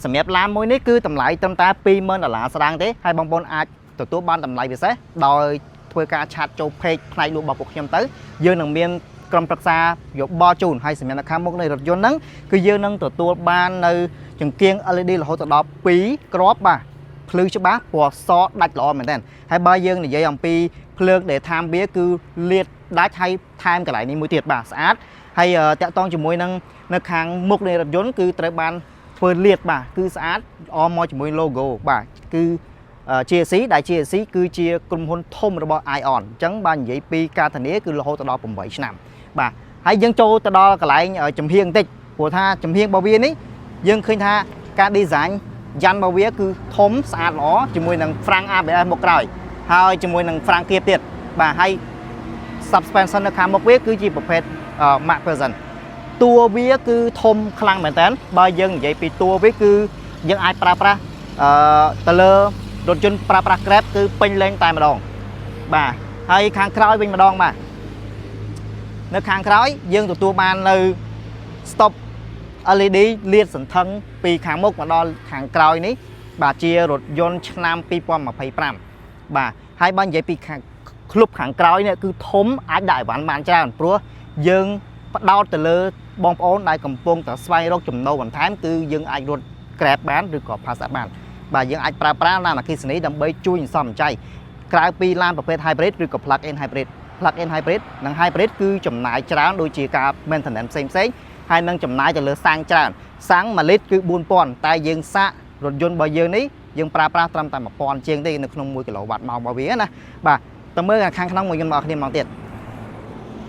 សម្រាប់ឡានមួយនេះគឺតម្លៃត្រឹមតែ20,000ដុល្លារស្រាងទេហើយបងប្អូនអាចទទួលបានតម្លៃពិសេសដោយធ្វើការ chat ចូល page ផ្នែកលក់របស់ពួកខ្ញុំទៅយើងនឹងមានក្រុមប្រឹក្សាយោបល់ជូនហើយសម្រាប់នៅខាងមុខនៃរថយន្តហ្នឹងគឺយើងនឹងទទួលបាននៅចង្គៀង LED រហូតដល់2គ្រាប់បាទភ្លឺច្បាស់ពណ៌សដាច់ល្អមែនទែនហើយបើយើងនិយាយអំពីភ្លើងដែលថែមវាគឺលាតដាច់ហើយថែមកន្លែងនេះមួយទៀតបាទស្អាតហើយតាក់ទងជាមួយនឹងនៅខាងមុខនៃរថយន្តគឺត្រូវបានធ្វើលាតបាទគឺស្អាតអមមកជាមួយ logo បាទគឺ GAC ដែល GAC គឺជាក្រុមហ៊ុនធំរបស់ Aion អញ្ចឹងបាទនិយាយពីការធានាគឺរហូតដល់8ឆ្នាំបាទហើយយើងចូលទៅដល់កន្លែងចំហៀងបន្តិចព្រោះថាចំហៀងរបស់វានេះយើងឃើញថាការ design យ៉ាន់របស់វាគឺធំស្អាតល្អជាមួយនឹងហ្វ្រាំង ABS មុខក្រោយហើយជាមួយនឹងហ្វ្រាំងគៀបទៀតបាទហើយ suspension នៅខាងមុខវាគឺជាប្រភេទ MacPherson តួវាគឺធំខ្លាំងមែនតើបើយើងនិយាយពីតួវាគឺយើងអាចប្រើប្រាស់ទៅលើរថយន្តប្រើប្រាស់ Grab គឺពេញលេងតែម្ដងបាទហើយខាងក្រោយវិញម្ដងបាទនៅខាងក្រោយយើងទទួលបាននៅ stop LED លាតសន្ធឹងពីខាងមុខមកដល់ខាងក្រោយនេះបាទជារថយន្តឆ្នាំ2025បាទហើយបើនិយាយពីខាងក្លុបខាងក្រោយនេះគឺធំអាចដាក់អីវ៉ាន់បានច្រើនព្រោះយើងផ្ដោតទៅលើបងប្អូនដែលកំពុងតែស្វែងរកចំណូលបន្ថែមគឺយើងអាចរត់ Grab បានឬក៏ Pasat បានបាទយើងអាចប្រើប្រាស់ឡានអគ្គិសនីដើម្បីជួយសន្សំសំចៃក្រៅពីឡានប្រភេទ hybrid ឬក៏ plug in hybrid plug in hybrid និង hybrid គឺចំណាយច្រើនដូចជាការ maintenance ផ្សេងផ្សេងៗហើយនឹងចំណាយទៅលើសាំងច្រើនសាំង1លីត្រគឺ4000តែយើងសាករថយន្តរបស់យើងនេះយើងប្រើប្រាស់ត្រឹមតែ1000ជាងទេនៅក្នុង1គីឡូវ៉ាត់ម៉ោងរបស់វាណាបាទតើមើលខាងក្នុងមួយខ្ញុំបងប្អូនគ្នាមកទៀត។